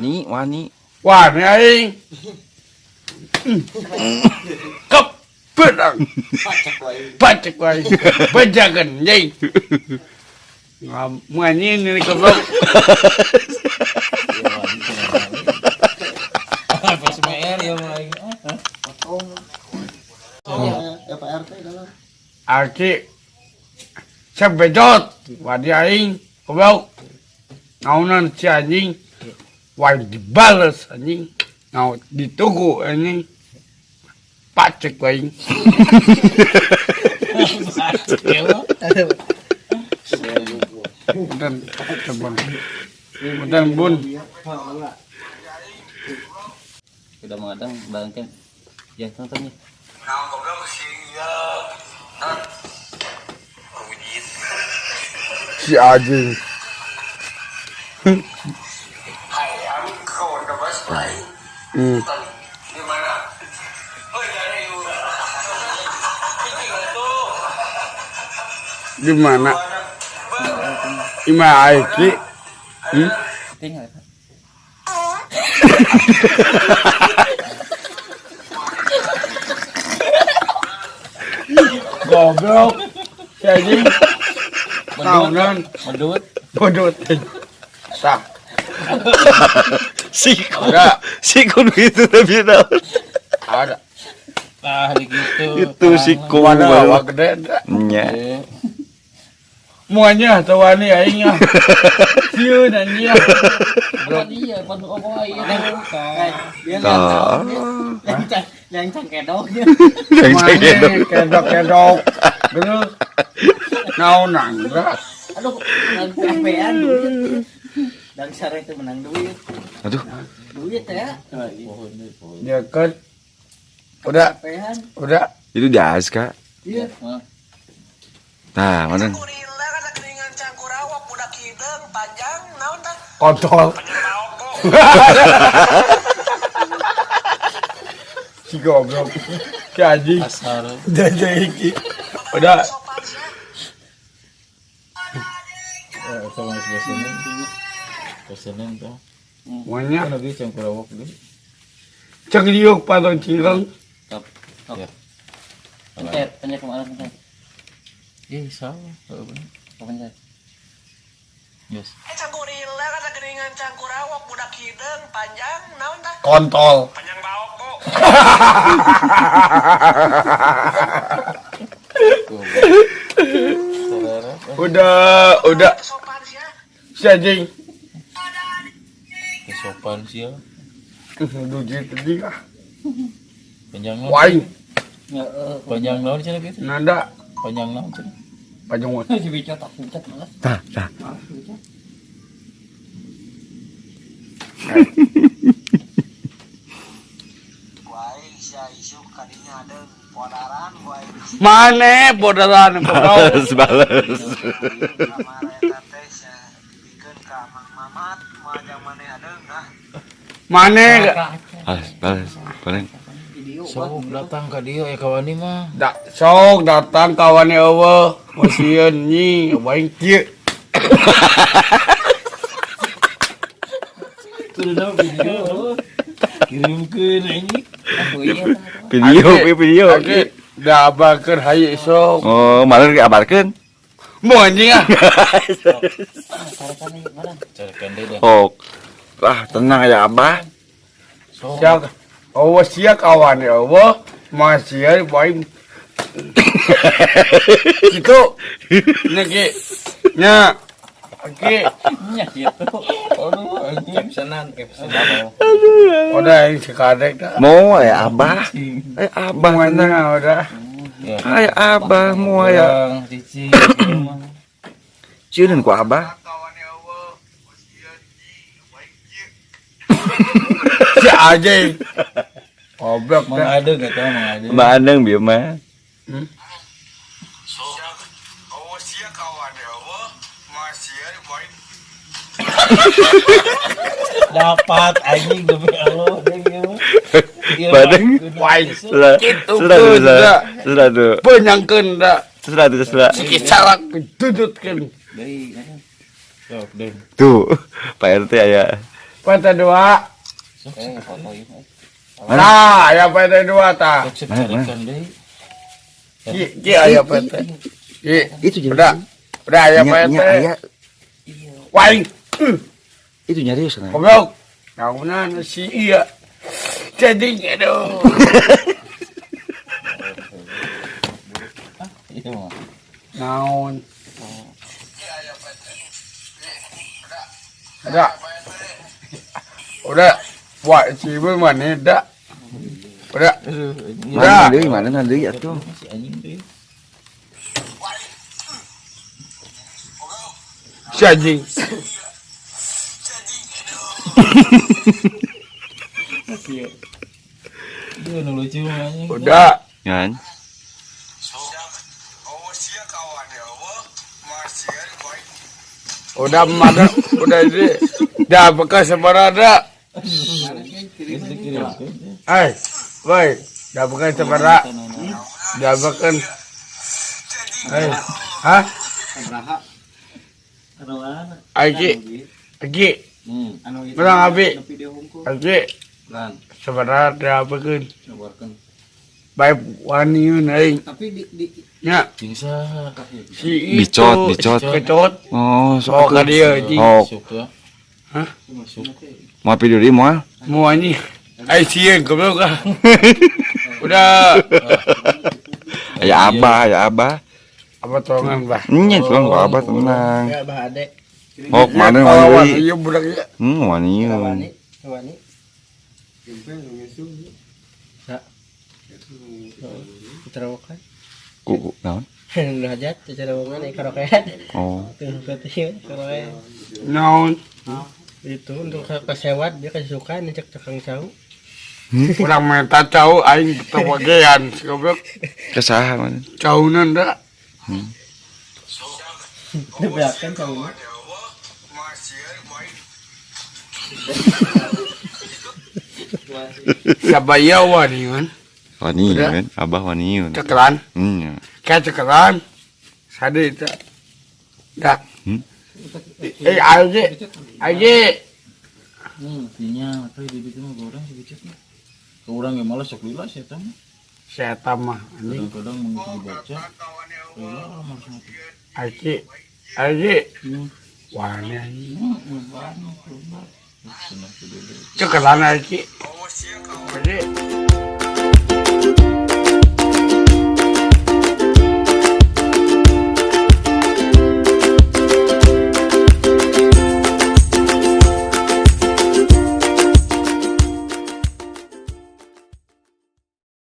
Wani, wani. Wani aing. Keberang. Pacek wae. Bejakeun anjing. Ngamuanyin ini goblok. PSMR ya mulai. Ya Pak RT kalau. Aki sebejot wadi aing goblok. Naonan si anjing. Wae dibales anjing. Naon ditunggu anjing. Pacek wae. Punten, teman. Punten bun. Udah mengadang bangken. Ya tontonnya. Si anjing. Di mana? Ima Aiki. Hmm? Tinggal Pak. Goblok. Si anjing. Naonan. Medut. Bodoh. Sah. Siku. Ada. Siku gitu tapi naon. Ada. Tah gitu. Itu siku. Mana awak gede dah. Nya. Muanya tawani aing ah. Sieun anjing ah. Iya, panu omong aing. Dia Tah. yang cangkedok ya. Yang cengkedok. Mana kedok-kedok. Bener. Naonan dah. Aduh, menang duit. Dangsar itu menang duit. Aduh. Duit ya. Ya kan. Udah, Pean. udah. Itu jas, Kak. Iya. Nah, mana? Kontol. Si goblok. Si anjing. Asal. Jaja iki. Udah. Sama bosenin. Bosenin tuh. Muanya Kan lagi cangkurawak deh. cek liuk patung cileng. Top. Top. Pencet, pencet kemana pencet? Ih, salah. Pencet. Yes. Kontol. Udah, udah. Si anjing. Kesopan sih ya. Duji tadi ah. Panjang naon? Waing, Panjang naon cenah gitu? nanda Panjang naon cenah? panjang. Si bicot tak bicot malas. Tah, tah. Mane bodaran goblok. Bales, bales. Mane Bales, bales. Bales. Sok datang ka dieu ya kawani mah. da, sok datang kawan eueuh masieun nyi waing kieu. Kudu video. Kirimkeun anjing. Video, video. Aki da abakeun hayu sok. Oh, malah diabarkeun. Mau anjing ah. Carikan deui dah. Oh. Ah, tenang ya, Abah. Sok. Siak eueuh sia kawan eueuh masieun waing kitu. Nya ki. Nya. Aki Nya gitu. Aduh anjing. Captionan, captionan. udah yang sekadek dah. Mau ya, Abah. Eh, Abah Muanya tenang. udah. Ya. Ay, Abah mau ya. Kurang cici. Cieun ku Abah. Si anjing. Goblok Mang dah. Adeng eta Mang Adeng. Mbak Andeng bieu mah. Dapat anjing demi Allah deng ieu mah. Ieu Badeng. mah. Waing. Sudah, Gitu sudah, keun sudah, dah. sudah tuh, Penyangkeun dah. sudah tuh, sudah. Si sarak ditututkeun. Deui, mana? Sok deng. Tuh, Pak RT aya. PT 2. Foto ieu mah. Nah, aya PT 2 tah. Sok carekan deui. Ki, ki aya PT. Ki, Itu jadi. udah. Udah aya Nya, PT. nya, aya. Waing. Itu nyarios sana. Goblok. Naunan si iya. Jadi aduh. Iya mah. Naon. Ada. Udah. Wah, si ibu mana dah. Udah. Mana deui, mana deui atuh. Si anjing deui. Si anjing. Dia nu lucu mah anjing. Udah. Ngan. Udah mana? Udah ini. Dah bekas seberada. Geus dikirimkeun. Hai. Woi, dah bekas seberada. Dah bekas. Hai. Hah? Sabaraha? Anu mana? Aji. Aji. Anu itu. Berang abi. Nu video hungkul. Aji. Lan, Seberada dah bekas. nyobarkeun. Baik waniun aing. Tapi di Nya Jeung saha? si itu. Bicot, bicot. Kecot. Oh, Oh, sok ka dieu anjing. Oh, Suka. Hah? Masuk. mau video deui moal? Mau anjing. Ai sieun goblok ah. Udah. Aya abah, aya abah. Apa tolongan, Bah? Nya tolong kok abah tenang. ya bah ade. Oh, mana Kawan wani deui? ieu budak ieu. Wani. Wani, wani. Cerawakan. Ku naon? Nu hajat cerawakan karaokean. Oh. Tuh katanya karaokean. Naon? Itu untuk kesewat dia kesukaan cek cekang cau. Urang meta cau aing tewagean goblok. Kesaha mana? Caunan da. Dibeakeun cau. Sabaya waniun. Wani kan? Abah wani. Cekelan. Hmm. Kayak cekelan. Sade itu. Dah. Hmm? Eh, aja. Aja. Nya teh di ditu mah goreng si bicet mah. Ke urang ge malas sok lila si eta mah. Saya mah anjing. Kadang-kadang mun geus dibaca, lila lah malas mati. Aji. Aji. Wani anjing. Cenah si dede. Cekelan aji. Aji.